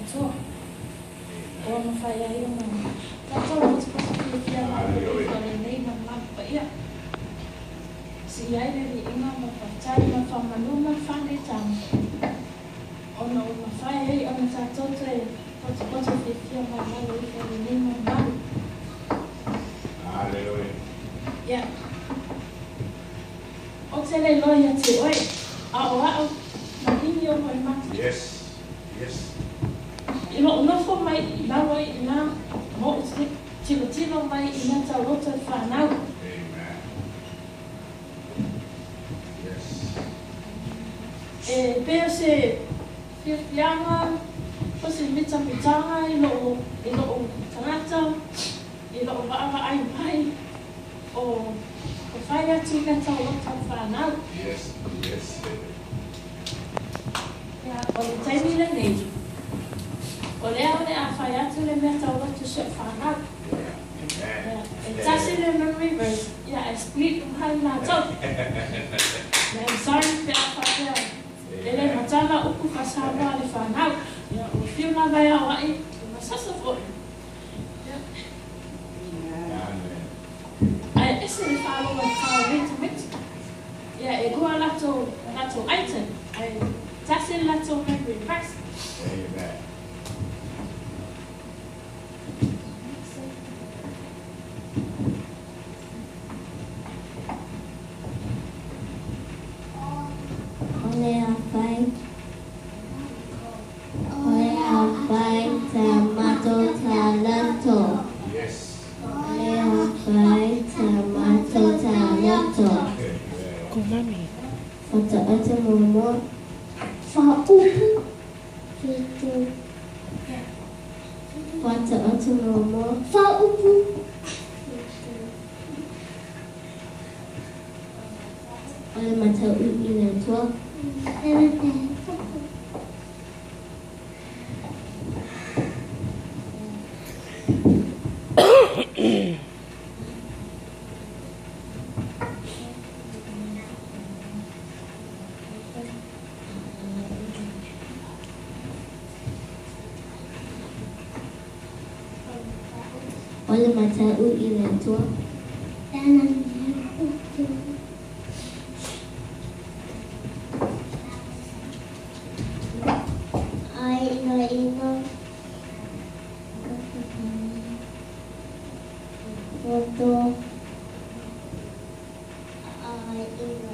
Atua. Ua mafai ai ona tatou potopoto fiafia ma o lenei mamalu paia. Sii ai le viiga ma le faafetai ma le faamalu ma le faanetaga, ona ua mafai ai ona tatou toe potopoto fiafia mai lalo ifo o lenei mamalu. Hallelujah. Ia. Ou te le iloa ia te oe, a o au, na ligi ou hoimata. Yes. Yes. I lou nofo mai i lalo ai i ina, ma ou tilotilo mai i mea tauloto e fanau. Amen. Yes. E pei o se fiafiaga po o se mitamitaga i lou tagata, i lou vaavaai mai o fai atu i mea tauloto e fanau. Yes. Ia, o le taimi lenei, o lea o le a fai atu le mea tauloto si o'u fanau. Amen. Ia, e tasi le memory verse, ia, e split uma ai latou. Ia, I'm sorry pe a faapea e le matala upu faa-Samoa a le fanau. Ia, ua fiu lava e aoai, e masasa foi. Ia, Amen. ae ese le faalogo i tao nei tamaiti. Ia, e lua latou item, ae tasi le latou memory verse. Amen. O le afai. O le afai tomato talato. Yes. O le afai tomato talato. Amen. Go, mommy. Fata ata muamua. Faupu. 7. Fata ata muamua. Faupu. 7. O le matau i le Atua. O le matau i le Atua. Ai ino ino. Foto. Ai ino.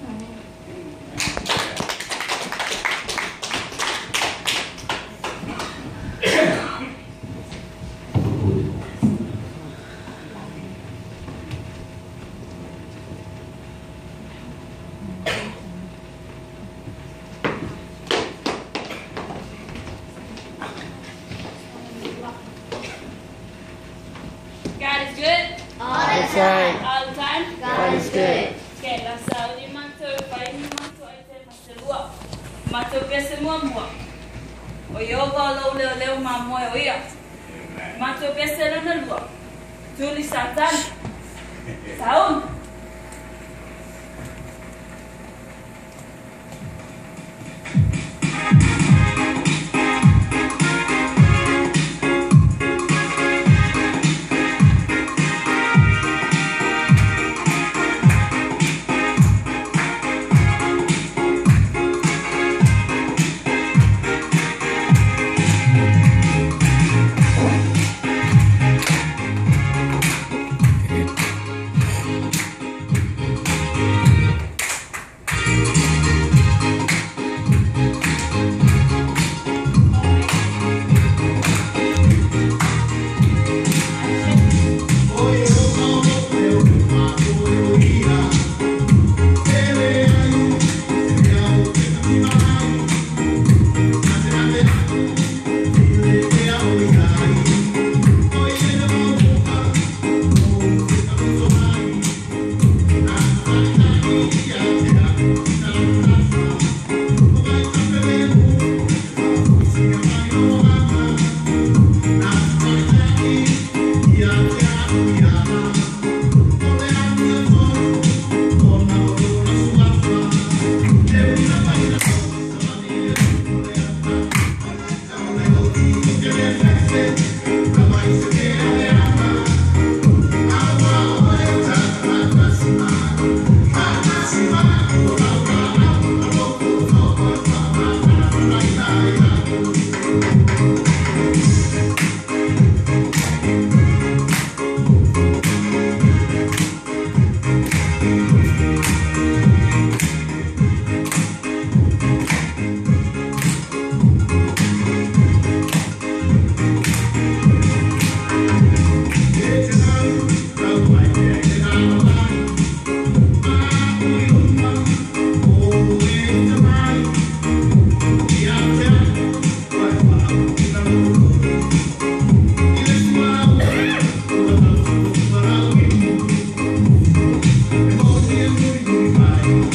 Amen. God is good. All the time. All the time. God is good. Okay, la saudi mato pai ni mato ai te maselua. Mato pese mua mua. O Yehova o leo leo ma moe o ia. Mato pese lana lua. Tuli satan. Saun.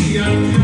Yeah.